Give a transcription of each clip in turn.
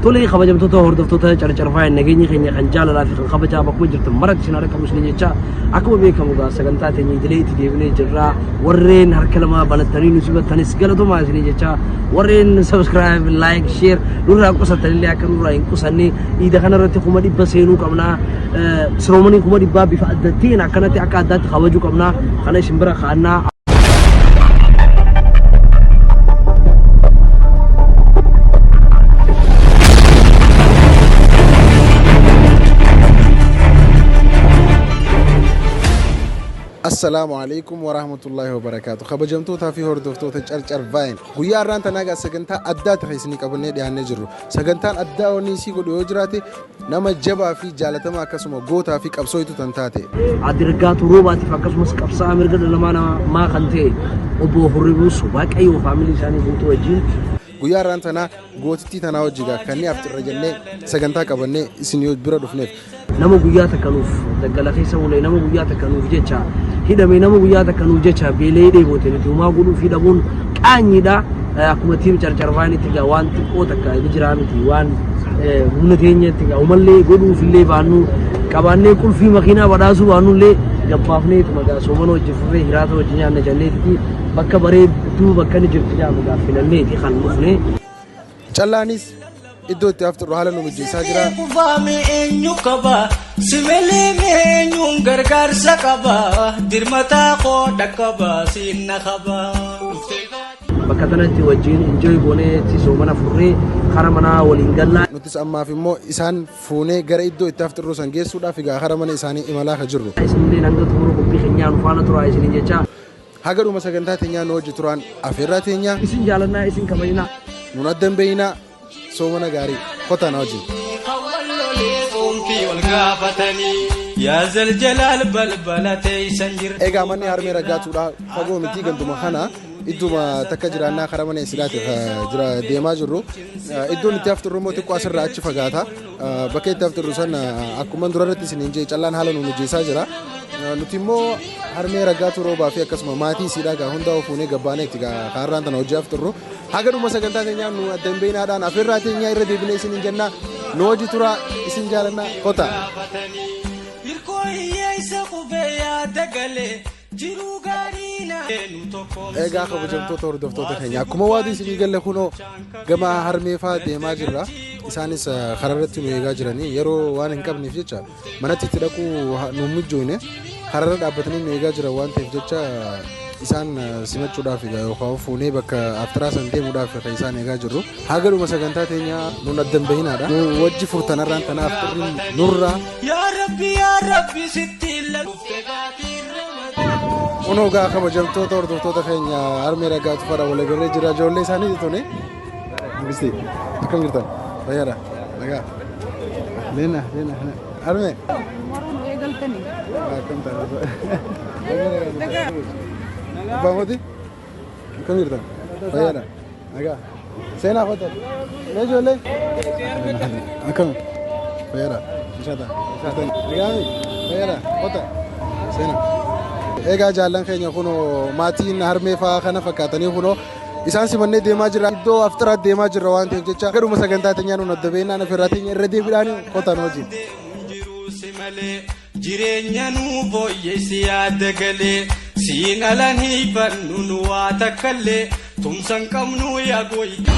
Tolee kabajamtoota hordoftoota Carcar Vine nageenyi keenya kan jaalalaa fi kan kabajaa bakkuma jirtan maratti isin haa dhaqqabu isin jecha akkuma beekamu egaa sagantaa teenya idilee itti deebinee jirra. Warreen harka lama banattanii nu simattanis galatoomaa isin jecha warreen subscribe, like, share nurraa qusattanillee akka nurraa hin qusanne iida kanarratti 100,000 seenuu qabna. Siroomanii 100,000 bifa adda ta'een akkanatti akka addaatti kabajuu qabna. Kana isin bira kaa'annaa. Assalaamu alaikum warahmatullahi wabarakaatu. Kabajamtootaa fi hordoftoota Carcar Vine. Guyyaa har'aan tanaa egaa sagantaa addaa ta'e isinii qabannee dhiyaannee jirru. Sagantaan addaa wanni isii godhu yoo jiraate Nama jabaa fi jaalatamaa akkasuma gootaa fi qabsooytu tan taate. Aadde Raggaatuu Roobaatiif akkasumas qabsaa'aa mirga dhala namaa kan ta'e obbo Hurribuus Waaqayyoo faamilii isaanii guutuu wajjin. Guyyaa har'aan tanaa gootittii tanaa wajji gaa kanneen afxirra jennee sagantaa qabannee isin bira dhufneef. Nama guyyaa takka nuuf daggala keessa bule, nama guyyaa takka nuuf jecha hidhame, nama guyyaa takka nuuf jecha beela'ee dheebote nuti homaa godhuufii dhabuun qaanyiidha. Akkuma tiim Carcar Vaanitti egaa waan xiqqoo takka ni jiraa miti waan humna teenyatti egaa umallee godhuufillee baannu qabaannee qulfii makiinaa badhaasuu baannullee gabbaafnee ituma egaa soomana wajjin furree hiraata wajjin nyaanna jenneetiti bakka bareedduu bakka ni jirti jedhamu egaa filanneeti kan dhufne. Callaanis iddoo itti afxirru haala nu mijjeessaa jira. Kufaame eenyu qaba si malee mee eenyuun gargaarsa qaba dirmataa koo dhaqqaba siin na qaba. Bakka tanatti wajjin enjoy goonee itti soomana furree kara manaa waliin gallaa. Nutis ammaaf immoo isaan fuunee gara iddoo itti afxirruu san geessuudhaaf egaa kara mana isaanii imalaa ka jirru. Isinilleen hanga xumura qophii keenyaa nu faana turaa isiniin jechaa. Haga dhuma sagantaa teenyaa nu wajji turaan afeerraa teenyaa. Isin jaalannaa isin kabajnaa. Nun adda hin beeyinaa soomana gaarii kotaa na wajjin. Kan wal lolee qoomtii wal gaafatanii yaa zaljalaal balbala teeysan jirra. Egaa manni harmee raggaatuudha fagoo miti ganduma kana idduma takka jiraannaa karaa mana isilaati jira deemaa jirru. Iddoon itti hafturru immoo xiqqoo asirraa achi fagaata. Bakka itti hafturru san akkuma dura irratti isiniin jee callaan haala nu mijeessaa jira. Nuti immoo harmee raggaatu roobaa fi akkasuma maatii isiidhaa gaa hundaa fuunee gabbaanee itti gaa kaarraan tana hojii hafturru. Haga dhuma sagantaa teenyaa nu adda hin beeynaadhaan afeerraa teenyaa irra deebinee isiniin jennaa nu hojii turaa isin jaalannaa kota. Hirkoo hiyyeessa qubee yaada galee jiruu gaarii na nu tokkoomsina. Egaa kabajamtoota hordoftoota keenya akkuma waadii isinii galle kunoo gama harmee fa'aa deemaa jirra. Isaanis karaa irratti nu eegaa jiranii yeroo waan hin qabneef jecha manatti itti dhaquu nu mijoone kararra dhaabbatanii nu eegaa jiran waan ta'eef jecha isaan simachuudhaaf egaa yookaan fuunee bakka aftiraa san deemuudhaaf kan isaan eegaa jirru. Haga dhuma sagantaa teenyaa nun adda hin bahinaadha. Nu wajji furtanarraan tanaaf xirriin nurraa. Yaa Rabbi yaa Rabbi sitti illee. Kunoo gaa kabajamtoota hordoftoota keenya harmee raggaatu fara wal agarree jira ijoollee isaanii tuni. Bisti akkam jirtan? Fayyaadha. Nagaa. Leena leena harmee. Akkam taate? Abbaa mootii akkam jirtan? Fayyaadha. Nagaa. Seenaa kottu. Mee ijoollee? Akkam? Fayyaadha. Bishaata. Nagaami. Fayyaadha. Kottu. Seenaa. Egaa jaallan keenya kunoo maatiin harmee fa'aa kana fakkaatanii kunoo isaan simannee deemaa jirra. Iddoo aftiraatti deemaa jirra waan ta'eef jecha gadhuma sagantaa teenyaa nuun adda beennaan ofirraa teenya irra deebiidhaan kottan wajjin. Jiruu si malee Jireenya nuu fooyyessi yaada galee siin alan hiifannu nu waa takkallee tumsan qabnu yaa gooytaa.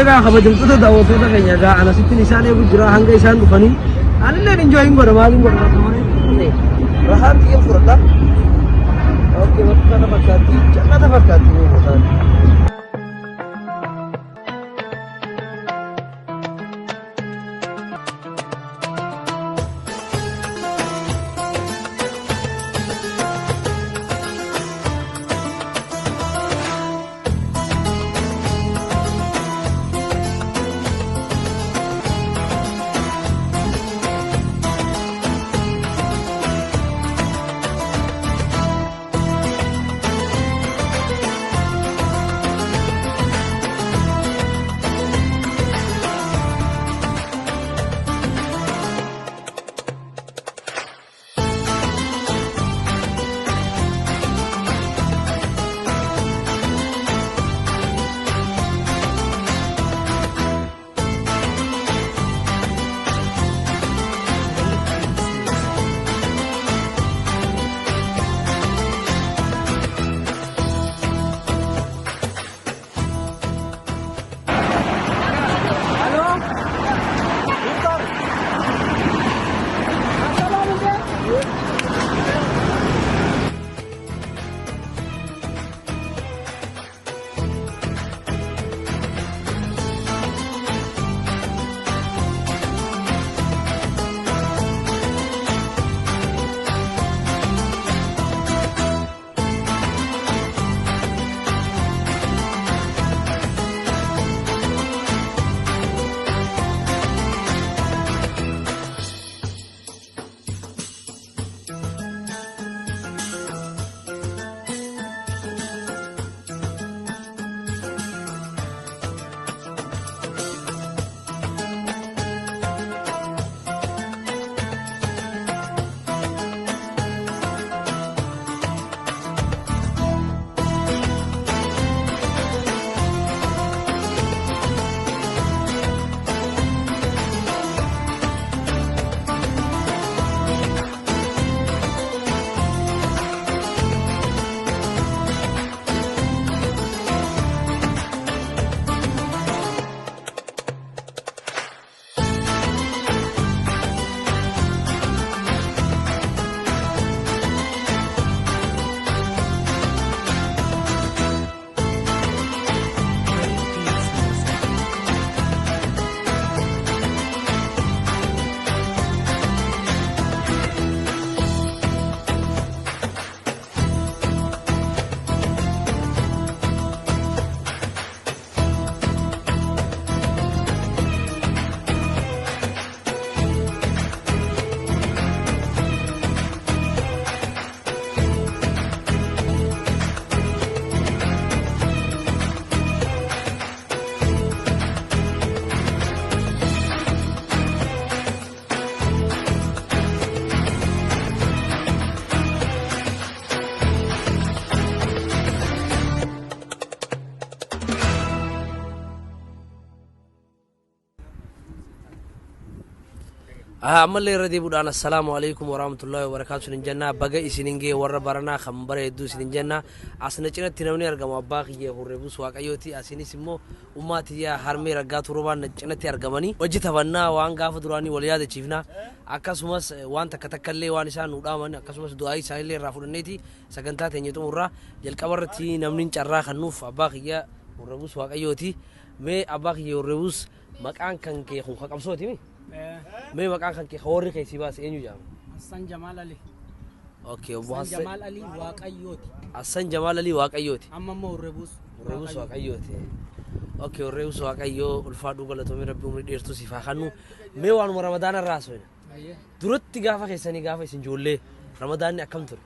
Egaa kabajamtoota daawwattoota keenya egaa ana sittin isaan eegu jira hanga isaan dhufanii anillee enjoy hin godha maaliin godha rahaan xiyya fudhadha. Okay, bakka kana fakkaatti jannata fakkaatti yoo gotaan. Ammallee irra deebi'uudhaan assalaamu alaikum warahmatullahi wabarakaatu isinin jenna. Baga isinin ga'e warra baranaa kan bara hedduu isinin jenna. Asna cinatti namni argamu abbaa kiyya Hurreebus Waaqayyooti. Asinis immoo ummaa tiyya harmee Raggaatu Roobaan na cinatti argamanii hojii taphannaa waan gaafa duraanii wal yaadachiifna. Akkasumas waan takka takka illee waan isaan nu dhaaman, akkasumas du'aa isaanillee irraa fudhanneeti sagantaa teenya xumurraa. Jalqaba irratti namni carraa kan nuuf abbaa kiyya Hurreebus Waaqayyooti. Mee abbaa kiyya Hurreebus, maqaan kan kee kun ka qabsooti mi? Mee maqaan kan kee ka warri kee si baase eenyu jedhama? Hassan Jamaal Ali. Okay, obbo Hassan Jamaal Ali Waaqayyooti. Hassan Jamaal Ali Waaqayyooti. Amma immoo Hurreebus. Hurreebus Waaqayyooti. Okay, Hurreebus Waaqayyoo, ulfaadhuu, galatoomii, Rabbi umrii dheertuu siif haa kennu. Mee waanuma Ramadaana irraa haasofna. Duratti gaafa keessanii, gaafa isin ijoollee, Ramadaanni akkam ture?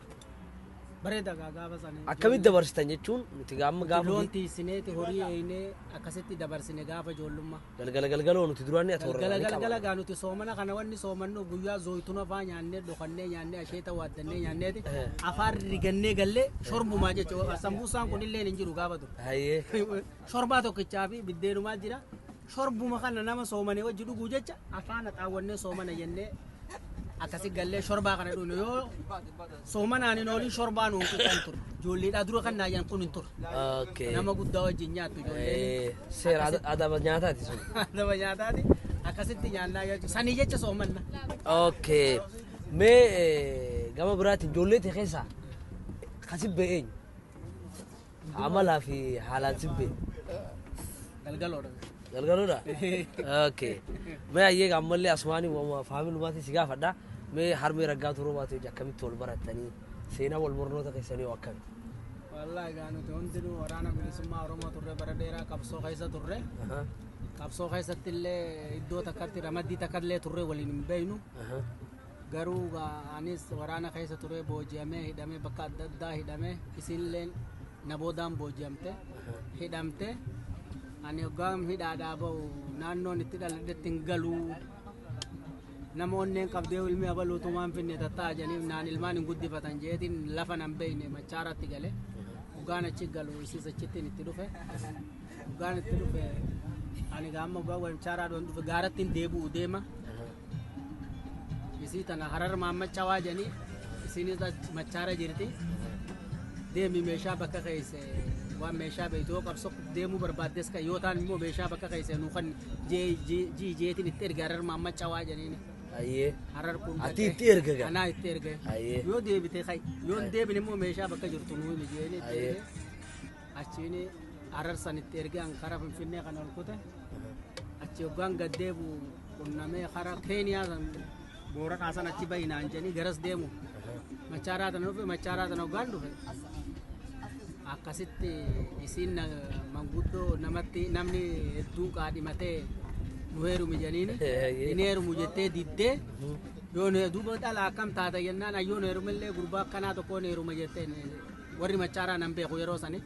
Bareeda gaa gaafa sana. Akkamitti dabarsitan jechuun nuti gaama gaafa Loon tiisineeti, horii eeynee akkasitti dabarsine gaafa ijoollummaa. Galgala galgaloo nuti duraan ni atoorra. Galgala galgala gaa nuti soomana kana wanni soomannu guyyaa zooyituna faa nyaannee, dhokannee nyaannee, asheeta waaddannee nyaanneeti afaan rigannee gallee shorbumaa jechuudha. Sambuusaan kun illee hin jiru gaafa ture. Shorbaa tokkichaa fi biddeenumaa jira. Shorbuma kana nama soomane wajji dhuguu jecha afaan haxaawwannee soomana jennee akkasi gallee shorbaa kana dhugnu. Yoo soomanaan hin oolin shorbaa nuun qixan ture. Ijoolleedhaa dura kan naayan kun hin ture. Nama guddaa wajjin nyaattu ijoolleen. Seera adaba nyaataati sun. Adaba nyaataati. Akkasitti nyaannaa jechuudha. Sanii jecha soomanna. Okay. Mee gama biraatiin ijoollee ta'e keessaa ka sibbee eenyu? Amalaa fi haalaan sibbee. Galgaloodha. Galgaloodha? Okay. Mee ayyee ammallee asumaanii faamilumaatiin si gaafadha. Mee harmee Raggaatu Roobaatu akkamitti wal barattanii, seenaa wal mornoota keessanii hoo akkami? Wallaahi gaa nuti hundinuu Waraana Bilisummaa Oromoo turre, bara dheeraa qabsoo keessa turre. Qabsoo keessatti illee iddoo takkatti ramaddii takka illee turre, waliin hin beeynu. Garuu gaa anis waraana keessa ture, booji'amee hidhamee, bakka adda addaa hidhamee, isinillee na boodaan booji'amte, hidhamte. Ani hoggaan hidhaadhaa ba'u naannoon itti dhaladhetti hin galuu. Nama onneen qabdee ilmi abaluutu waan finne tattaa jedhaniif naan ilmaan hin guddifatan jeetiin lafa nan beeyne Machaaratti gale. Hoggaan achi galu isis achittiin itti dhufe. Hoggaan itti dhufe ani gaama hoggaan Machaaraa dhufe gaaratti hin deebi'u deema. Isii tana Harar Maammacawaa jedhanii, isinis achi Machaara jirti. Deemi, meeshaa bakka keesse waan meeshaa beektu yoo qabsoo deemuu barbaaddes kan yoo ta'an immoo meeshaa bakka keesse nuu kan jii jeetiin itti erge Harar Maammacawaa jedhaniini. Harar kun Ati itti erga gaa? Anaa itti erge. Yoo deebite kai, yoo hin deebine immoo meeshaa bakka jirtu nuu himi jeeni itti erge. Achiin Harar san itti erge, an kara Finfinnee kan ol kute. Achi hoggaan gad deebu qunnamee kara Keeniyaa san Booranaa san achi bayinaan jedhanii garas deemu. Machaaraa tana dhufe, Machaaraa tana hoggaan dhufe. Akkasitti isiin manguddoo namatti namni hedduun qaadhimatee nu heerumi jedhaniini. Hin heerumu jettee diddee, yoo nu duuba dhala akkam taata jennaan, ayyoo nu heerumillee gurbaa akkanaa tokkoon heeruma jetteen, warri Machaaraa nan beeku yeroo sani.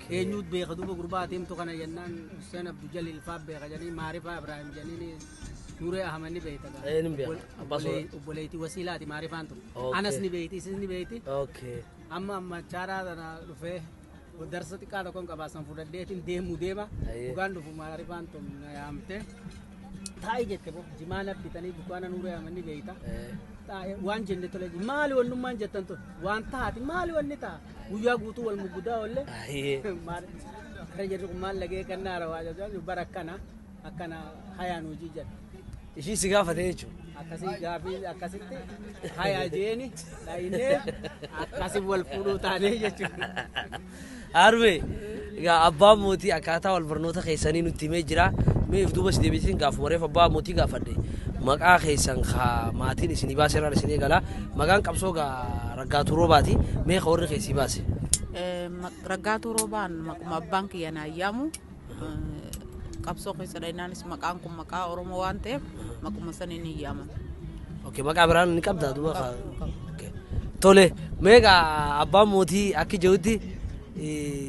Eenyuut beeka duuba gurbaa ati himtu kana jennaan, Hussein Abdu Jalil faa beeka jedhanii, Maarifaa Ibrahim jedhanii, Nuree Ahmad ni beekta gaa. Ni beeka. Abbaa Soora. Obboleettii Wasiilaati Maarifaan tun. Anas ni beekti, isis ni beekti. Amma Machaaraa tana dhufee darsa xiqqaa tokkoon qabaasan fudhadheetiin deemuu deema. Dhugaan dhufu Maarifaan tun na yaamte. Taa'i jette bo jimaa na bitanii dukkaana Nuree Ahmad ni beekta. Taa'e waan jenne tole, maali wannummaan jettan tun waan taati, maali wanni ta'a, guyyaa guutuu wal muggudaa oolle. Maal kara jirri kun, maal lagee kannaara waa jedhu, bara akkana akkana hayaan hojii jedha. Ishii si gaafate jechuudha. Akkasii gaafii akkasitti hayaa jeeni dhayinee akkasi wal fuudhuu taanee jechuudha. Harmee, egaa abbaan mootii akkaataa wal barnoota keessanii nutti himee jira. Mee if duuba si deebisin, gaafuma reef abbaa mootii gaafadhe. Maqaa keessan ka maatiin isinii baase irraan isin eegala. Maqaan qabsoo gaa Raggaatuu Roobaati. Mee ka warri keessii baase? Raggaatuu Roobaan maquma abbaan kiyya naan yaamu. Qabsoo keessa dhaynaanis maqaan kun maqaa Oromoo waan ta'eef maquma saniin hin yaaman. Okay, maqaa biraan ni qabdaa duuba? Okay. Tole, mee egaa abbaan mootii akki jirutti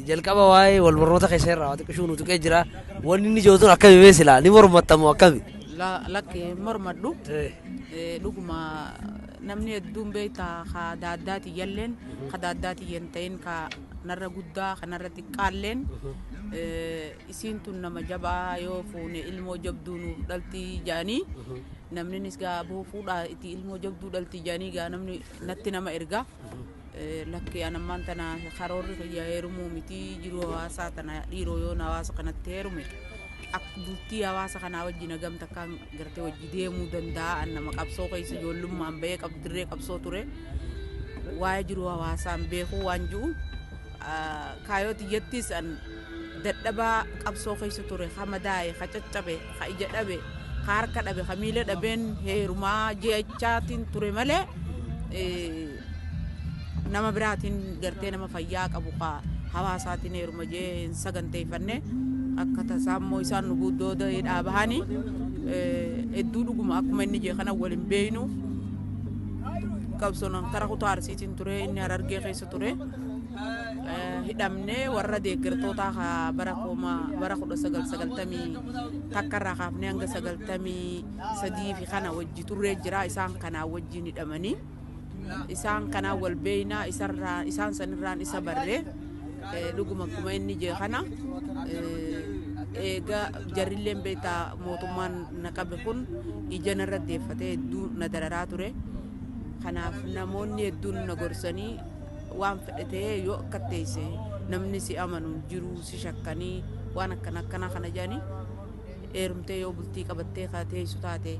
jalqaba waa'ee wal barnoota keessa irraa waa xiqqishuu nu tuqee jira. Wanni inni jiru tun akkami, mee silaa ni mormattamu akkami? Lakki, mormadhu. Dhuguma namni hedduun beektaa ka daaddaati yalleen ka daaddaati hin ta'in, ka narra guddaa ka narra xiqqaalleen. Isiin tun nama jabaa yoo fuune ilmoo jabduu nuuf dhaltii jaanii, namninis gaa boo fuudhaa itti ilmoo jabduu dhaltii jaanii gaa namni natti nama ergaa. Lakkee anammaan tana karoorri kiyya heerumuu miti, jiruu hawaasaa tana dhiiroo yoon hawaasa kanatti heerume akka bultii hawaasa kanaa wajjin hagam takkaan gartee wajji deemuu danda'a? An nama qabsoo keessa ijoollummaan bahee dirree qabsoo ture, waa'ee jiruu hawaasaan beekuu waan ji'u kaayoo tiyyattis an dadhabaa qabsoo keessa ture, ka madaa'e, ka caccabe, ka ija dhabe, ka harka dhabe, ka miila dhabeen heerumaa jechaatiin ture malee nama biraatiin gartee nama fayyaa qabu ka hawaasaatiin heeruma jee hin saganteeffanne. Akka tasaa immoo isaan nu guddooda hidhaa bahanii hedduu dhuguma akkuma inni jee kana wal hin beeynu. Qabsoon kara kutaa Arsiitiin ture, inni Harargee keessa ture. Hidhamnee warra deeggartoota bara kooma bara 1991 irraa kaafnee hanga 93 fi kana wajji turree jira. Isaan kanaa wajjin hidhamanii isaan kanaa wal beeynaa, isarraa isaan sanirraan isa barree. Dhuguma akkuma inni jee kana eega jarrilleen beektaa mootummaan na qabe kun ija narra deeffatee hedduu na dararaa ture. Kanaaf namoonni hedduun na gorsanii, waan fedhe ta'ee yoo akka teesse namni si amanu hin jiru, si shakkanii, waan akkana akkana kana jedhanii, heerumtee yoo bultii qabattee ka teessu taate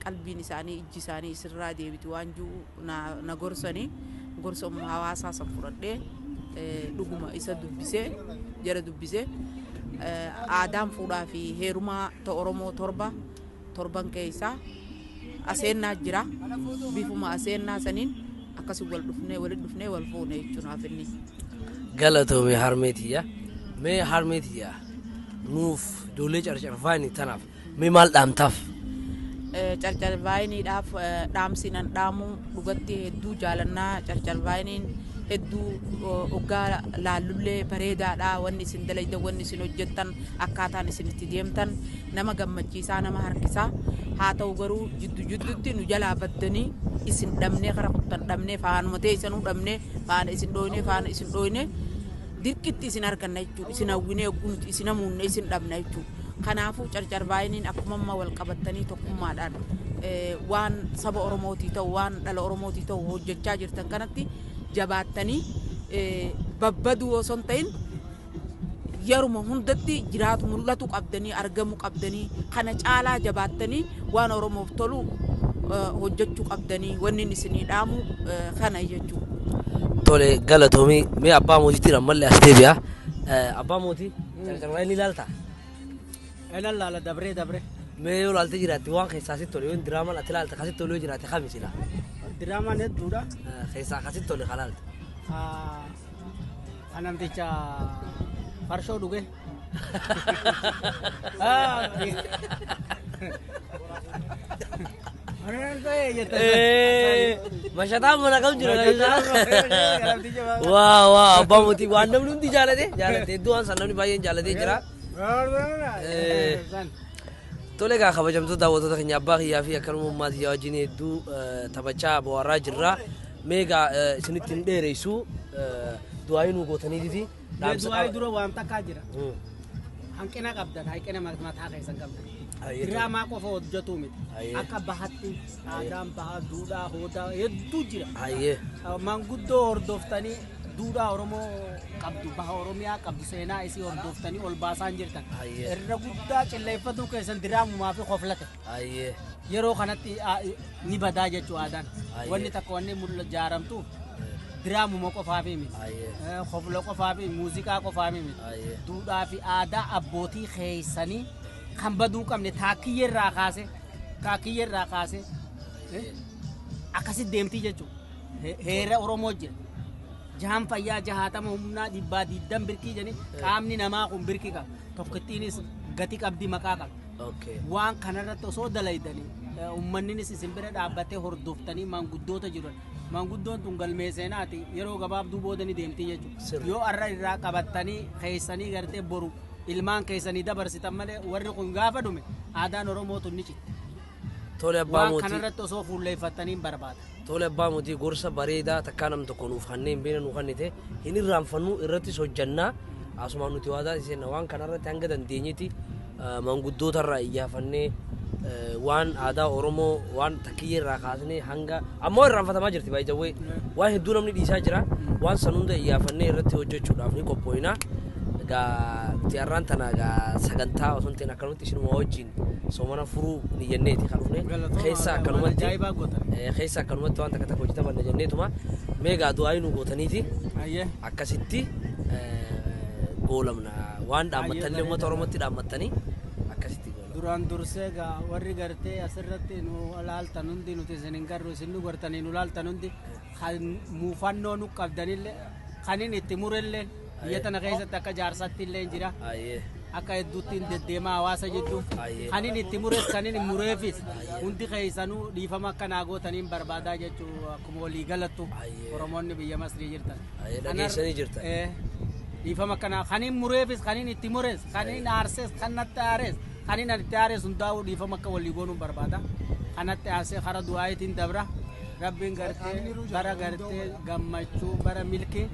qalbiin isaanii ijji isaanii isirraa deebiti waan jiru na gorsanii, gorsa hawaasaa san fudhadhee dhuguma isa dubbisee jara dubbisee aadaan fuudhaa fi heerumaa ta Oromoo torba torban keessaa aseennaa jira, bifuma aseennaa saniin akkasi wal dhufnee walitti dhufnee wal fuune jechuun inni. Galatoomee harmeetiyya. Mee harmeetiyya, nuuf ijoollee Carcarfaani tanaaf mee maal dhaamtaaf? Carcarvaayiniidhaaf dhaamsi nan dhaamu, dhugatti hedduu jaalannaa Carcarvaayiniin, hedduu oggaa laallullee bareedaadha. Wanni isin dalaydan, wanni isin hojjettan, akkaataan isin itti deemtan nama gammachiisaa, nama harkisaa. Haa ta'u garuu jiddu jiddutti nu jalaa baddanii isin dhabnee, kara kuttan dhabnee, faanuma teessanuu dhabnee, faana isin dhooynee, faana isin dhooynee dirqitti isin arganna jechuudha. Isin hawwinee hogguu nuti isin hamuunne isin dhabna jechuudha. Kanaafuu Carcarvaayiniin akkuma amma wal qabattanii tokkummaadhaan waan saba Oromootii ta'u, waan dhala Oromootii ta'u hojjechaa jirtan kanatti jabaattanii babbaduu osoo hin ta'in yeruma hundatti jiraatu mul'atu qabdanii, argamuu qabdanii, kana caalaa jabaattanii waan Oromoof tolu hojjechuu qabdanii, wanni inni isinii dhaamu kana jechuudha. Tole, galatoomii. Mee abbaa mootiitiin ammallee as deebi'a. Abbaa mootii, Carcarvaayinii ilaaltaa? Enan laala dabree dabree. Mee yoo ilaalte jiraatte waan keessaa sitti tole, yoo diraamaan ati ilaalte akkasitti tole yoo jiraate kami sila? Diraamaan hedduudha. Keessaa akkasitti tole kan ilaalte. Kan namticha farshoo dhuge. Mashataan mana kam jira? Waa waa, abbaa mootii, waan namni hundi jaalate jaalate, hedduu waan san namni baay'een jaalatee jira. Tole egaa, kabajamtoota daawwattoota keenya, abbaa kiyyaa fi akkanuma ummaa tiyyaa wajjin hedduu taphachaa bohaaraa jirra. Mee egaa isinitti hin dheeressu, du'aayii nuu gootaniiti fi dhaamsa Du'aa dura waan takkaa jira. Hanqina qabdan, hanqina mataa keessan qabdan. Diraamaa qofa hojjetuu miti. Akka bahatti aadaan bahaa, duudhaa, hoodaa hedduu jira. Manguddoo hordoftanii duudhaa Oromoo qabdu, baha Oromiyaa qabdu, seenaa isii hordoftanii ol baasaan jirtan. Irra guddaa cilleeffatuu keessan diraamumaa fi koflate. Yeroo kanatti ni badaa jechuu aadaan. Wanni takka wanni jaaramtuuf diraamuma qofaafi miti. Kofla qofaafi, muuziqaa qofaafi miti. Duudhaa fi aadaa abbootii keessanii kan baduu qabne taakkiyyeerraa kaase, taakkiyyeerraa kaase akkasitti deemtii jechuudha. Heera Oromoo jira. Jahan fayyaa jahaatama humnaa dhibbaa diiddan birkii jedhanii, qaamni namaa kun birkii qaba. Tokkittiinis gati qabdi, maqaa qabdi. Waan kanarratti osoo dalaydanii uummanninis isin bira dhaabbatee hordoftanii maanguddoota jiran. Maanguddoon tun galmee seenaati, yeroo gabaabduu booda ni deemti jechuudha. Yoo arra irraa qabattanii keessanii gartee boru ilmaan keessanii dabarsitan malee warri kun gaafa dhume aadaan Oromoo tun ni citti. Tole abbaa Waan mootii. kanarratti osoo fuulleeffattanii hin barbaada. Tole abbaa mootii, gorsa bareedaa takkaa nam tokko nuuf kanneen hin beekne nuu kennite hin irraanfannu, irrattis hojjannaa. Asumaan nuti waadaa seenna waan kanarratti hanga dandeenyetti manguddoota irraa iyyaafannee waan aadaa Oromoo waan takkiyyee irraa kaasnee hanga ammoo irraanfatamaa jirti baay'ee waan hedduu namni dhiisaa jira waan san hunda iyyaafannee irratti hojjechuudhaaf ni qophooyna. Egaa nuti har'aan tana egaa sagantaa osoo hin ta'in akkanumatti isinuma wajjin soomana furuu ni jenneeti kan dhufne keessa akkanumatti Ajaa'ibaa gootan. Keessa akkanumatti waan takka takka hojjetamanna jenneetuma mee egaa du'aa nu gootaniiti akkasitti goolamna waan dhaammattanillee uummata Oromootti dhaammattanii akkasitti goolamna. Duraan dursee egaa warri gartee asirratti nu laaltan hundi nuti isin hin garru isin nu gartanii nu laaltan hundi kan muufannoo nu qabdanillee kan inni itti murellee biyya tana keessatti akka jaarsatti illee jira. Akka hedduutti hin deddeemaa hawaasa jidduu. Kan inni itti mures kan inni mureefis hundi keessanuu dhiifama akka naa gootaniin barbaadaa jechuu akkuma walii galattu Oromoonni biyya Masrii jirtan. Dhageessanii jirtan. Dhiifama akkanaa kan inni mureefis kan inni itti mures kan inni aarses kan natti aares kan inni itti aares hundaa'uu dhiifama akka walii goonuun barbaada. Kanatti aansee kara du'aayitiin dabra. Rabbiin gartee bara gartee gammachuu bara milkii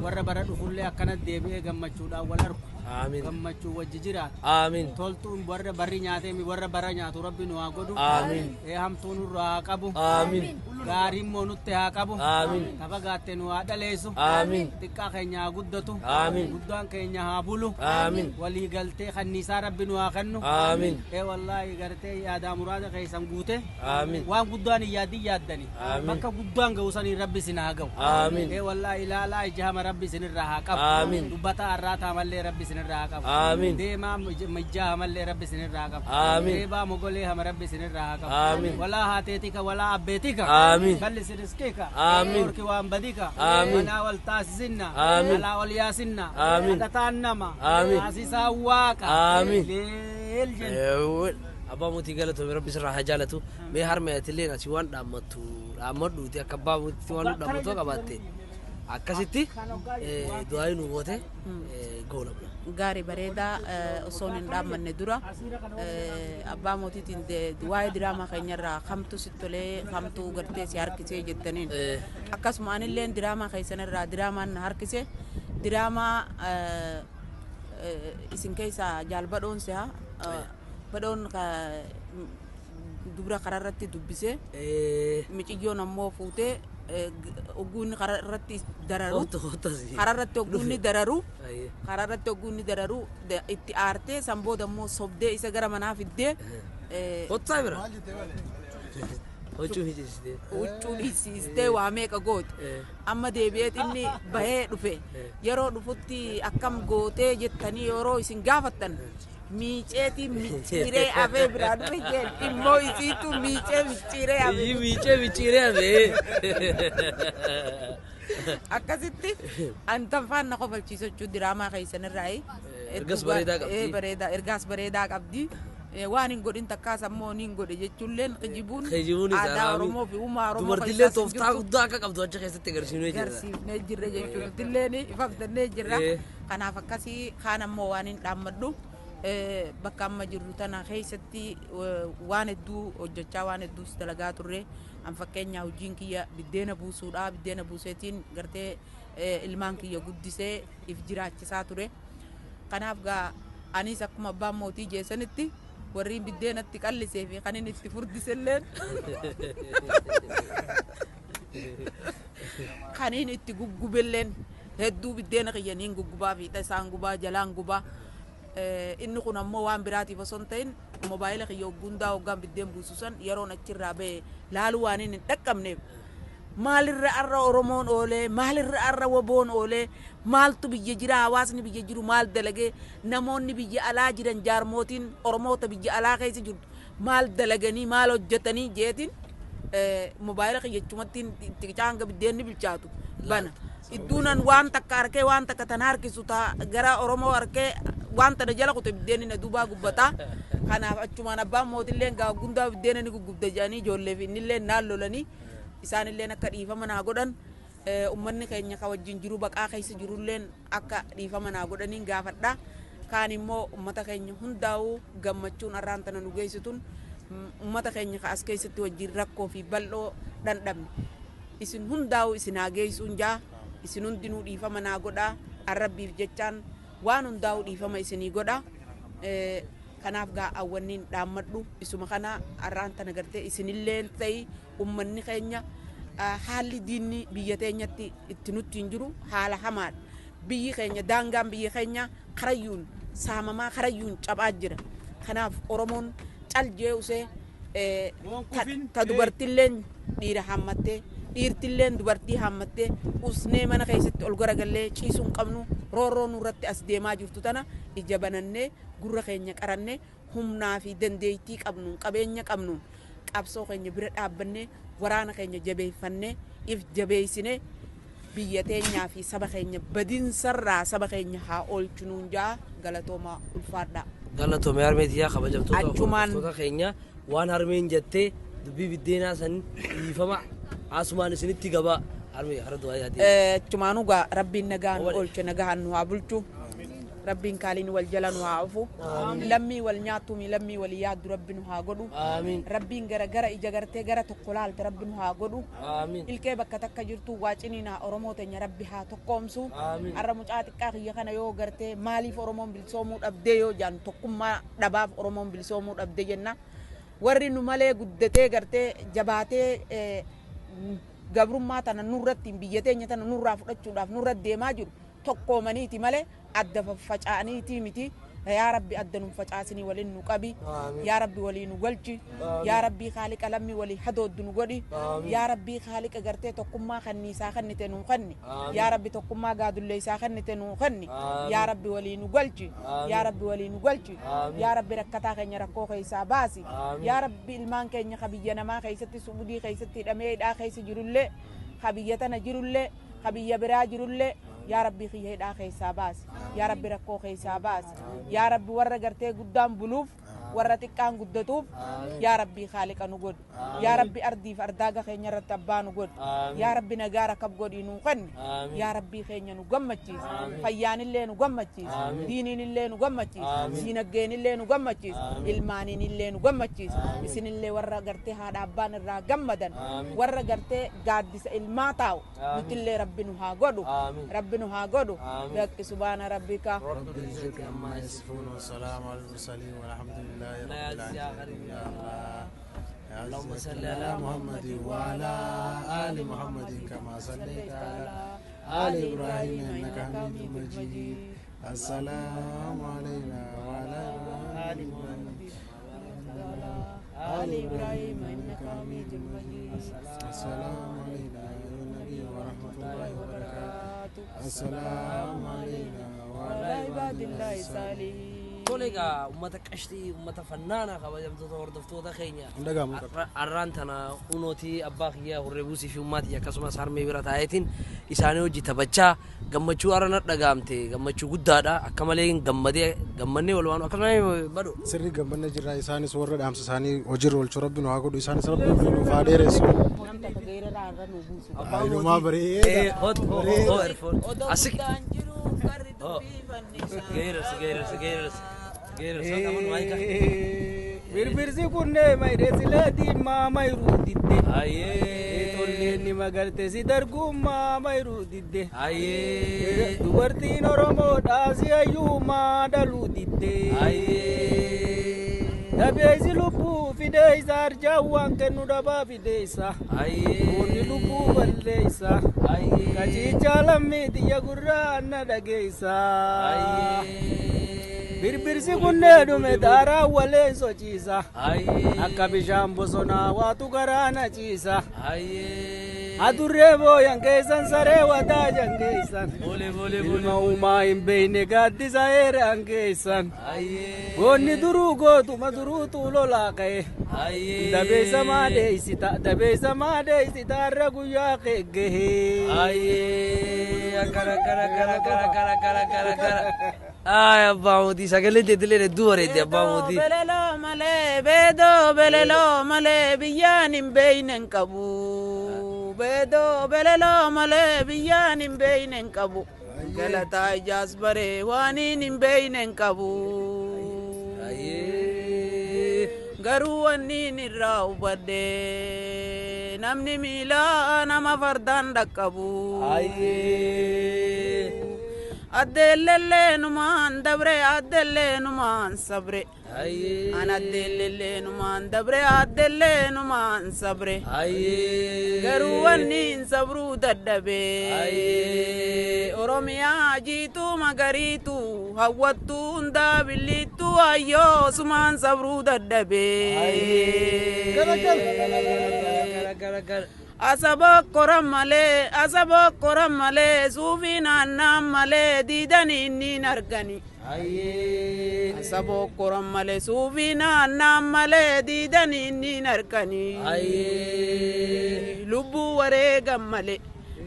warra bara dhufullee akkana deebi'ee gammachuudhaan wal argu. Amiin. Gammachuu wajji jiraatu. Amiin. Toltuun warra barri nyaatee warra bara nyaatu rabbi nu haa godhu. Amiin. Hamtuu nurraa haa qabu. Amiin. Gaarii immoo nutti haa qabu. Amiin. Tafa gaatte nu haa dhaleessu. Amiin. Xiqqaa keenya haa guddatu. Amiin. Guddaan keenya haa bulu. Amiin. Walii galtee kanniisaa rabbi nu haa kennu. Amiin. Wallaahi gartee yaadaa muraasa keessan guute. Amiin. Waan guddaan hin yaadin yaaddani. Amiin. Bakka guddaan ga'u saniin rabbi isin haa ga'u. Amiin. Wallaahi ilaalaa ija hama rabbi isinirraa haa qabu. Amiin. Dubbataa har'aa taamallee rabbi isinirraa haa qabu. Amiin. Deemaa mijjaa hamallee rabbi isinirraa haa qabu. Amiin. Reebaa mogolee hama rabbi isinirraa haa qabu. Amiin. Walaa haateetika walaa abbeetika. Amiin. Bal'isi riskiika. Amiin. Orki waan badika. Amiin. Manaa wal taasisinna. Amiin. Alaa wal yaasinna. Amiin. Kadhataan nama. Amiin. Taasisaa waaqa. Amiin. Leel jenna. Abbaa mootii galatoomi rabbi sirraa haa jaalatu. Mee harmee atillee asii waan dhaammattu dhaammadhuuti akka abbaa mootiitti waan nu dhaammattu qabaatte akkasitti du'aa nu goote goolamna. Gaarii bareedaa osoo hin dhaammanne dura abbaa mootiitiin waa'ee diraamaa keenyarraa kamtu sitti tolee kamtu gartee si harkisee jettaniin. Akkasuma anilleen diraamaa keessanirraa diraamaan na harkise diraamaa isin keessaa jaal badhoon si'a badhoon dubra karaa irratti dubbisee miciyyoon ammoo fuutee ogguunni karaa irratti dararu karaa irratti ogguunni dararu karaa irratti ogguunni dararu itti aartee san booda immoo sobdee isa gara manaa fiddee Kottaa bira. Huccuu hiisiistee. Huccuu hiisiistee waa meeqa goote. Amma deebi'eet inni bahee dhufe yeroo dhufutti akkam gootee jettanii yeroo isin gaafattan miiceetii micciiree afee biraa dhufe jeen immoo isiitu miicee micciiree afee. Iyyi miicee micciiree afee. Akkasitti antanfaan na kofalchiisa jechuun diraamaa keessanirraayi. Ergas bareedaa qabdi. Bareedaa ergaas bareedaa qabdi. Waan hin godhin takkaas ammoo ni hin godhe jechuulleen kijibuun Kijibuun aadaa Oromoo fi uumaa Oromoo Dubartiillee keessaas hin tooftaa jirtu. guddaa akka qabdu achi keessatti agarsiifnee jirra. Agarsiifnee jirra jechuudha. Nutilleen ifabdannee jirra. Kanaaf akkasii kaan ammoo waan hin dhaammadhu. Bakka amma jirru tana keessatti waan hedduu hojjechaa waan hedduus dalagaa turre. An fakkeenyaa hojiin kiyya biddeena buusuudha. Biddeena buuseetiin gartee ilmaan kiyya guddisee if jiraachisaa ture. Kanaaf gaa anis akkuma abbaan mootii jeessanitti warri biddeenatti qallisee fi kan inni itti furdiselleen kan inni itti guggubelleen hedduu biddeena kiyya niin guggubaa fiixa isaan gubaa jalaan gubaa. Inni kun ammoo waan biraatiif osoo hin ta'in moobaayila kiyya hoggundaa hoggaan biddeen buusu san yeroon achirraa ba'e laaluu waan inni hin dhaqqabneef maalirra arra Oromoon oolee maalirra arra woboon oolee maaltu biyya jira hawaasni biyya jiru maal dalagee namoonni biyya alaa jiran jaarmootiin Oromoota biyya alaa keessa jirtu maal dalaganii maal hojjetanii jeetiin moobaayila kiyya achumatti itti hanga biddeenni bilchaatu bana. Idduunan waan takka harkee waan takka tan harkisu ta gara Oromoo harkee waan tana jala kute biddeenni na duubaa gubbataa. Kanaaf achumaan abbaan mootilleen gaa gundaa biddeena ni guggubda jedhanii ijoollee fi innillee naan lolanii isaanilleen akka dhiifama naa godhan ummanni keenya ka wajjin jiru baqaa keessa jirulleen akka dhiifama naa godhaniin gaafadha. Kaan immoo ummata keenya hundaa'uu gammachuun arraan tana nu geessituun ummata keenya ka as keessatti wajjin rakkoo fi bal'oo dhandhamne. Isin hundaa'uu isin haa geessuun jaa isin hundinuu dhiifama naa godhaa arrabbiif jechaan Waan hundaa'u dhiifama isinii godha. Kanaaf gaa awwanniin dhaammadhu isuma kana har'aan tana gartee isinillee ta'ii ummanni keenya haalli diinni biyya teenyatti itti nutti hin jiru haala hamaadha. Biyyi keenya, daangaan biyya keenya karayyuun saamamaa, karayyuun cabaa jira. Kanaaf Oromoon cal jee usee, ta dubartilleen dhiira haammattee, dhiirtilleen dubartii haammattee, usnee mana keessatti ol garagallee ciisuu hin qabnu. Roorroo nurratti as deemaa jirtu tana ija banannee, gurra keenya qarannee, humnaa fi dandeettii qabnuun, qabeenya qabnuun qabsoo keenya bira dhaabbannee, waraana keenya jabeeffannee, if jabeessinee, biyya teenyaa fi saba keenya badinsarraa saba keenya haa oolchunuun jaa. Galatoomaa, ulfaadhaa. Galatoomee harmeetiyyaa. Kabajamtoota Achumaan- hordoftoota keenya, waan harmeen jettee dubbii biddeenaa san dhiifama asumaan isinitti gabaa harmee hara du'aa yaadee. Achumaanuu gaa Rabbiin nagaa nu oolche, nagaan nu haa bulchu. Rabbiin kaaliin wal jala nu haa ofu. Lammii wal nyaattuumi, lammii wal yaaddu Rabbi nu haa godhu. Amiin. Rabbiin gara gara ija gartee gara tokko laalte Rabbi nu haa godhu. Amiin. Ilkee bakka takka jirtu waa ciniinaa Oromoo teenya Rabbi haa tokkoomsu. Amiin. Har'a mucaa xiqqaa kiyya kana yoo gartee maaliif Oromoon bilisoomuu dhabdee yoo jaan, tokkummaa dhabaaf Oromoon bilisoomuu dhabde jenna. Warri nu malee guddatee gartee jabaatee gabrummaa tana nurratti, biyya teenya tana nurraa fudhachuudhaaf nurra deemaa jiru tokkoomaniiti malee adda faffaca'aniiti miti. Yaa Rabbi, adda nun facaasinii, waliin nu qabi. Yaa Rabbi, walii nu galchi. Yaa Rabbii Haaliqa, lammii walii hadooddu nu godhi. Yaa Rabbii Haaliqa, gartee tokkummaa kanniisaa kennite nuu kenni. Yaa Rabbi, tokkummaa gaadulleessaa kennite nuu kenni. Yaa Rabbi, walii nu galchi. Yaa Rabbi, walii nu galchi. Yaa Rabbi, rakkataa keenya rakkoo keessaa baasi. Yaa Rabbi, ilmaan keenya ka biyya namaa keessatti, Suudii keessatti hidhamee hidhaa keessa jirullee, ka biyya tana jirullee, ka biyya biraa jirullee, yaa Rabbi kiyya, hidhaa keessaa baasi. Yaa Rabbi, rakkoo keessaa baasi. Yaa Rabbi, warra gartee guddaan buluuf, warra xiqqaan guddatuuf, yaa Rabbii Haaliqa nu godhi. Yaa Rabbi, ardiif ardaaga keenya irratti abbaa nu godhi. Yaa Rabbi, nagaa rakab godhi nuu kenni. Yaa Rabbii keenya, nu gammachiisi. Fayyaanillee nu gammachiisi, diiniinillee nu gammachiisi, diinaggeenillee nu gammachiisi, ilmaaniinillee nu gammachiisi. Isinillee warra gartee haadha abbaan irraa gammadan, warra gartee gaaddisa ilmaa taa'u nutillee Rabbi nu haa godhu. Rabbi nu haa godhu. Bakki subhaana rabbika رب العزة عما يصفون والسلام على المرسلين والحمد لله رب العالمين. يا الله، اللهم صل على محمد وعلى آل محمد كما صليت على آل إبراهيم إنك حميد مجيد. السلام علينا وعلى آل محمد آل إبراهيم إنك حميد مجيد. السلام علينا أيها النبي ورحمة الله وبركاته. السلام علينا وعلى عباد الله الصالحين. Tole egaa, uummata qashtii, uummata fannaanaa, kabajamtoota hordoftoota keenya. Dhagahamu qaba. Har'aan tana kunootii abbaa kiyyaa hurree buusii fi ummaatii akkasumas harmee bira taa'eetiin isaanii hojii taphachaa gammachuu har'a na dhagaamte, gammachuu guddaadha. Akka malee gammadee, gammannee walumaan akkasumas badhu. Sirrii gammanna jirra. Isaanis warra dhaamsa isaanii hojiirra oolchu Rabbi nu haa godhu. Isaanis Rabbi umrii nuuf haa dheeressu. Namni takka geerara har'a nu buusu. Inumaa bareeda. Hot ho ho erfoon. Asik. Guddaan jiru garri dubbii fannisaa. Geerarsi, geerarsi, geerarsi. Geerarsi qaban maayika. Birbirsi kunnee mayreesilee diimaa mayruu didde. Ayyee. Tolleen ni magarte si dargummaa mayruu didde. Ayyee. Dubartiin Oromoodhaa si hayyuumaa dhaluu didde. Ayyee. Dabeessi lubbuu fideessa, arjaawwan kennu dhabaa fideessa. Ayyee. Goonni lubbuu balleessa. Ayyee. Qaciichaa lammii xiyya gurraa na dhageessa. Ayyee. Birbirsi kunnee dhume daaraa waleen sochiisa. Ayyee. Akka bishaan bosonaa waatu garaa na ciisa. Ayyee. Adurree booyan keessan, saree wadaajan keessan. Bole bole bole. Ilma uumaa hin beeyne gaaddisa heeraan keessan. Ayyee. Goonni duruu gootuma duruutu lolaa ka'e. Ayyee. Dabeessa maadeessita, dabeessa maadeessita, har'a guyyaa kee gahee. Ayyee. Akkana akkana akkana akkana akkana akkana akkana akkana. Ay, abbaa mootii, sagalee teetilee hedduu bareedde, abbaa mootii. Beleloo malee, beedoo beleloo malee biyyaan hin beeyne hin qabu. Beedoo beleloo malee biyyaan hin beeyne hin qabu. Galataa ijaas baree waaniin hin beeyne hin qabu. Ayyee. Garuu wanniin irraa hubadhe, namni miilaa nama fardaan dhaqqabu. Ayyee. Addeellellee numaan dabre addeellee numaan sabre. An addeellellee numaan dabre addeellee numaan sabre. Garuu wanni hin sabruu dadhabe. Oromiyaa jiituu magariituu hawwattuu hundaa billiittuu ayyoo sumaan sabruu dadhabe. Asaba koran malee asaba koran malee suufii naannaan malee diidanii inni argani. Asaba koran malee suufii naannaan malee diidanii inni argani. Lubbuu wareegan malee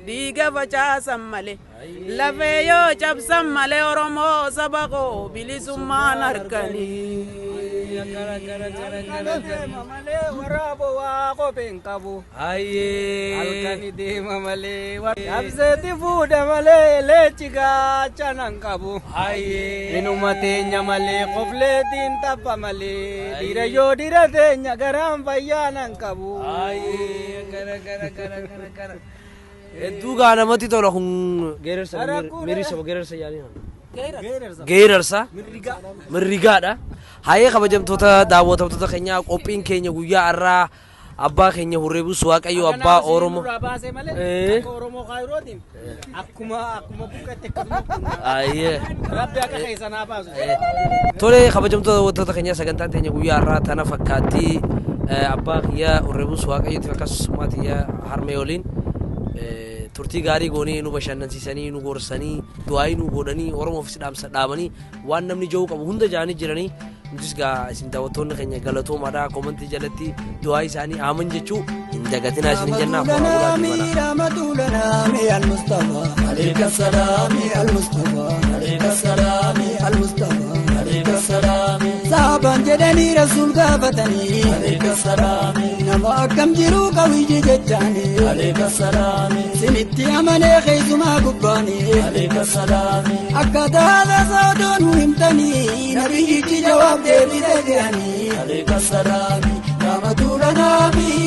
dhiiga facaasan malee lafee yoo cabsan malee Oromoo saba koo bilisummaan argani. Deema malee waraaboo waa kopheen qabu. Halkani deema malee cabseeti fuudha malee leenci gaachana hin qabu. Inuma teenya malee qofleetiin tapha malee dhiira yoo dhiira teenya garaan fayyaa nan qabu. Hedduu gaa namatti tola kun geerarsa miirisa geerarsa yaaliin. Geerarsa mirrigaadha. Hayyee kabajamtoota daawwatamtoota keenyaa qophiin keenya guyyaa har'aa abbaa keenya Hurreebus Waaqayyo abbaa Oromoo. Duraa baasee malee akka Oromoo kaayirootiin akkuma akkuma buqqetti akkasuma Rabbi akka keessa naa baasu. Tole kabajamtoota daawwattoota keenyaa sagantaan teenya guyyaa har'aa tana fakkaatti abbaa kiyya Hurreebus Waaqayyootiif akkasumas tiyya harmee waliin turtii gaarii goonee nu bashannansiisanii nu gorsanii du'aayii nu godhanii Oromoofis dhaamsa dhaamanii waan namni ja'uu qabu hunda ja'anii jiranii nutis gaa isin daawwattoonni keenya galatoomaadha koomantii jalatti du'aa isaanii aaman jechuu hin dagatinaa isin jennaa horaa bulaatii mana. رحمة لنا المصطفى عليك السلام المصطفى عليك السلام المصطفى عليك السلام صحابان jedhanii rasuul gaafatanii عليك السلام nama akkam jiru qawiyyi jechaanii عليك السلام sinitti amanee keessumaa gubbaanii عليك السلام akkaataa haala odoo nu himtanii nabiyyichi jawaab deebisee jedhanii عليك السلام رحمة لنا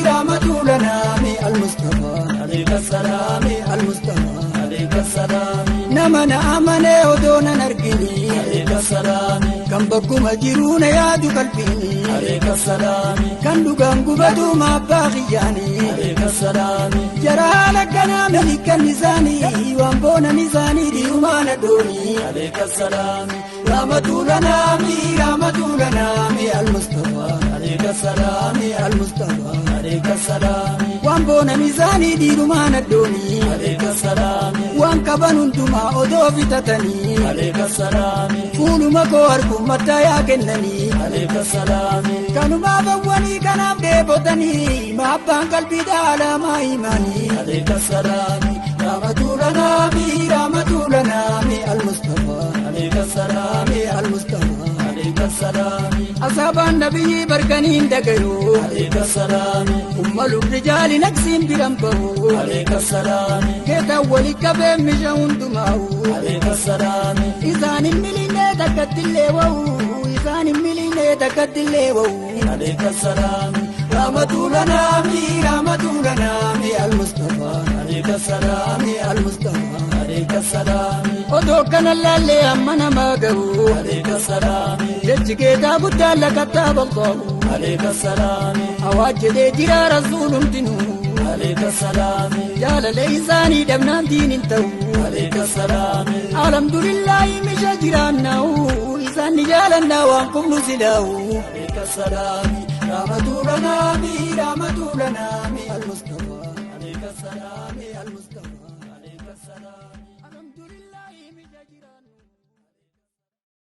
رحمة لنا المصطفى عليك السلام المصطفى عليك السلام nama na amanee odoo nan argini عليك السلام kan bakkuma jiruu na yaadu qalbiini عليك السلام kan dhugaan gubatu abbaa kiyyaanii عليك السلام jaraan akkanaa milikan isaanii waan boonan isaanii dhiirumaan adoonii عليك السلام رحمة لنا رحمة لنا المصطفى عليك السلام المصطفى عليك السلام waan boonan isaanii dhiirumaan adoonii عليك السلام waan qaban hundumaa odoo fitatanii عليك السلام fuuluma koo arguun mattaayaa kennanii عليك السلام kanumaaf hawwanii kanaaf dheebotanii maabbaan qalbii dhaalaamaa himanii عليك السلام رحمة لنا رحمة لنا المصطفى عليك السلام المصطفى عليك السلام أصحاب النبي بركنين دقيو عليك السلام أم الرجال نكسين برمبو عليك السلام كيتا ولي كبه مشاون دماو عليك السلام إذان الملين تكت الليو إذان الملين تكت الليو عليك السلام رحمة لنا رحمة لنا المصطفى عليك السلام المصطفى عليك السلام odoo kana laallee amma namaa gahu عليك السلام jechi keetaa guddaa lakattaa bal'aahu عليك السلام hawaaj jedhee jira rasuul hundinuu عليك السلام jaalalee isaanii dhabnaan diin hin ta'u عليك السلام alhamdulillaahi misha jiraannaahu isaan ni jaalannaa waan qubnu silaa'u عليك السلام رحمة لنا رحمة لنا المصطفى عليك السلام المصطفى.